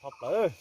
Tso plawv.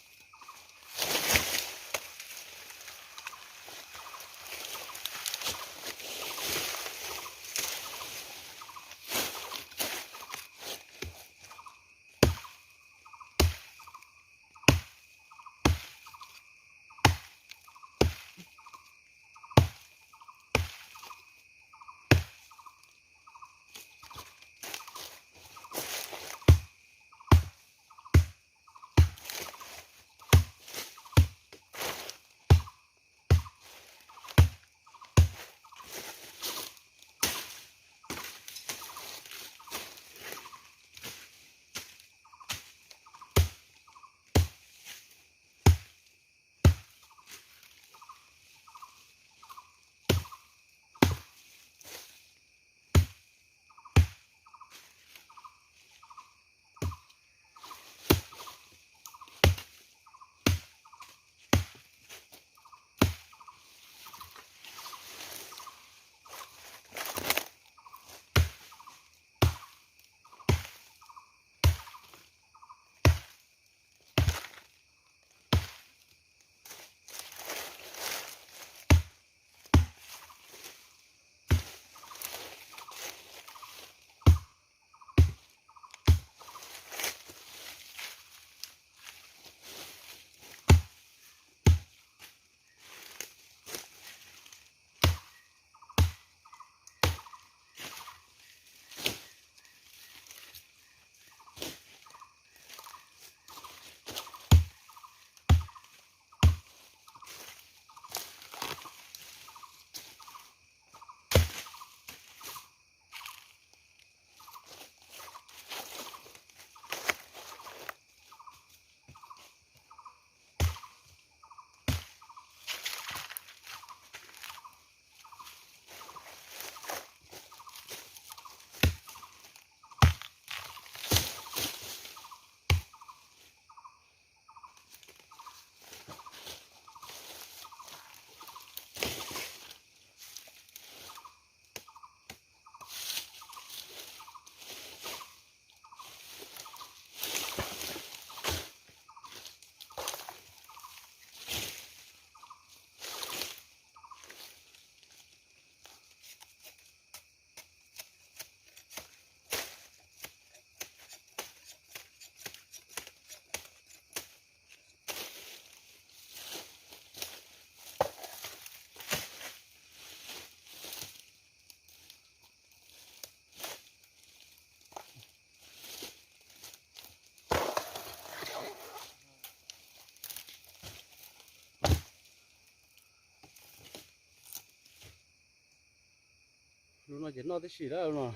Lub no ces noj tib si lawm no.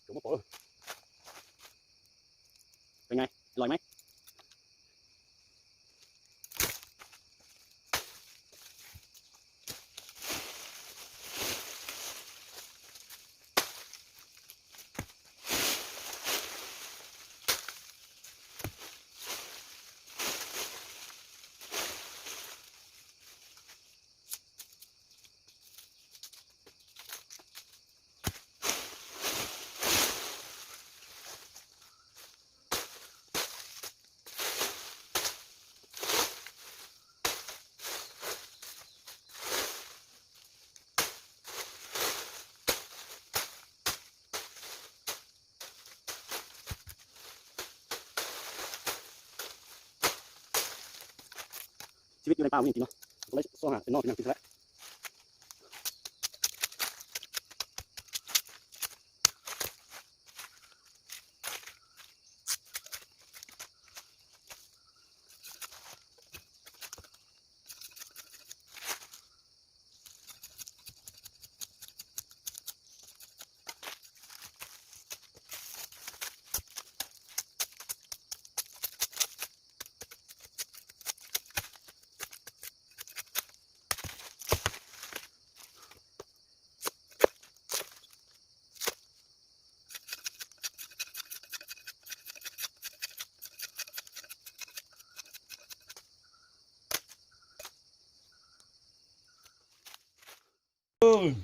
Cov muaj pov. Pes ngai, loj mas. Tsis peb cua dais paj ua nyeej tis no, kuv lawv xoj ha, no tis no tis lawm. Plaws.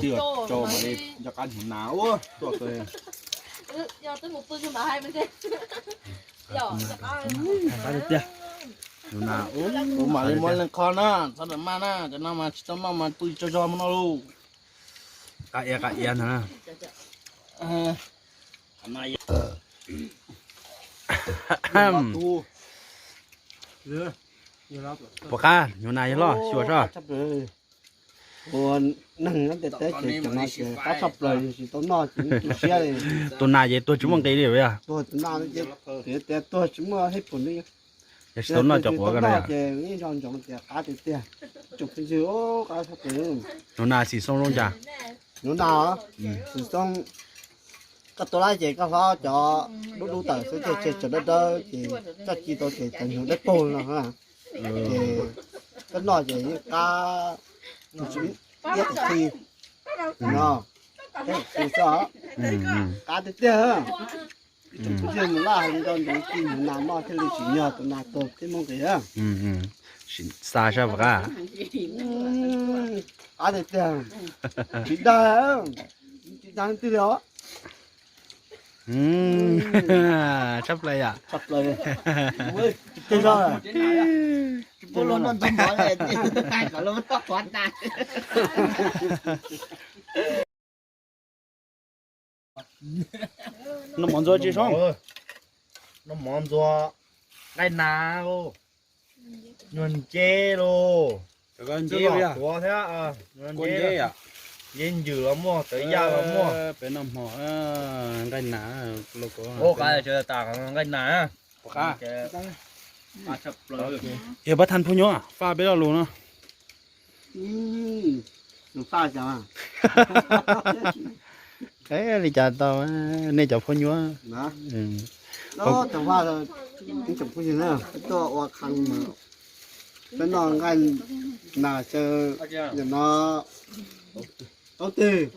Twb tso mas li nco qab hnyuv nas ua tuaj kawg. Hnyuv nas ua, kuv mam li muab leej qho na, txhob rawm maj na, cov no mas tsis tau noj mas pw tsaug zog mus no lauj. Qab iab qab iab ntag. Puas qab, hnyuv nas yog loj xyuas soj. Ua neeg nyob ntiaj teb ces cov no ces qab tshaj plaws, tsis tau noj ces tu siab li. Tus nas ces tuag tsis muaj nqis li yog. Tuag tus nas ces tias tuag tsis muaj hej pum li. Yog tsis tau noj cov quav ko na yom. Ces ib zog ntsoov tias qab tiag tiag. Tsoom phooj ywg, qab tshaj plaws. Hnyuv nas xim xoo zoo cas? Hnyuv nas xim xoo, koj tua lawm ces koj hlob cov dub dub tawm xwb, ces tseg cov dawb dawb ces koj ci tau ces cov hnyuv dawb paug no. Ces koj noj ces yeej qab, iab qus qhi no, iab qus qhi xwb, qab tiag tiag. Ib tsoom phooj ywg mus laj heev, nco ntsoov ci hnyuv nas noj thiaj li tsim nyog tus nas tuag thiab muaj nqis. Xa sab puas qab? Qab tiag tiag, tsis dag, tsis dag leej twg li os. Tshaj plaws yom. Tshaj plaws. Tsis zog, tsis pub luag noj ntxuag mov li, kom luag muab toj quav tas. Noj mov ntxuag tsis zoo. Noj mov ntxuag nqaij nas, nyuag nceb los, tuav thiab, nceb ncws los muaj, tawv yaj los muaj. Peb noj hmo nqaij nas, nqaij nas. Yog pab thaj phub nyuab faj peb lo lus no. Li cas tau, nej cov phub nyuab. Peb noj nqaij nas xaw, no, taub twg,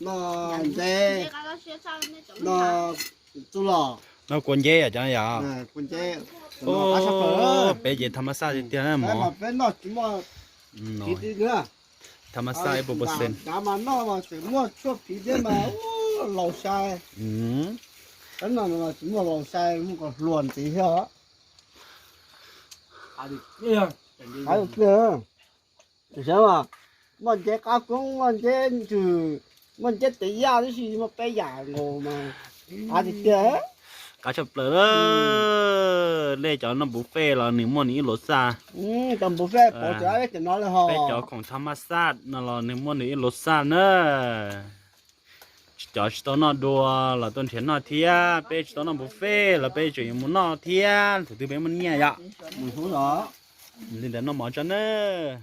no, nceb, no, txuj lom, no kua nceb yom, cov no yom. Peb ces tham mas xaj tiag tiag na mov. Peb noj tsis muaj phiv li na. Tham mas xaj ib puas percent. Dav mas noj mas tseem muaj tshuaj phiv thiab mas laus sai. Peb noj mas tsis muaj laus sai, muaj kom hluas ntxiv thiab. Tus saib mas, muaj nceb qab koob, muaj nceb ntsws, muaj nceb tawv yaj, tib si muaj peb yam nkaus mas qab tiag tiag. Qab tshaj plaws. Nej cov noj buffet los nws muaj nws ib lus xaj. Peb cov khoom tham mas xaj no los nws muaj nws ib lus xaj na. Cov tsis tau noj dua los tuaj nrhiav noj thiab, peb tsis tau noj buffet los peb tseem yuav mus noj thiab, thaum twg peb muaj nyiaj yom. Li ntawd noj mov tso nawb.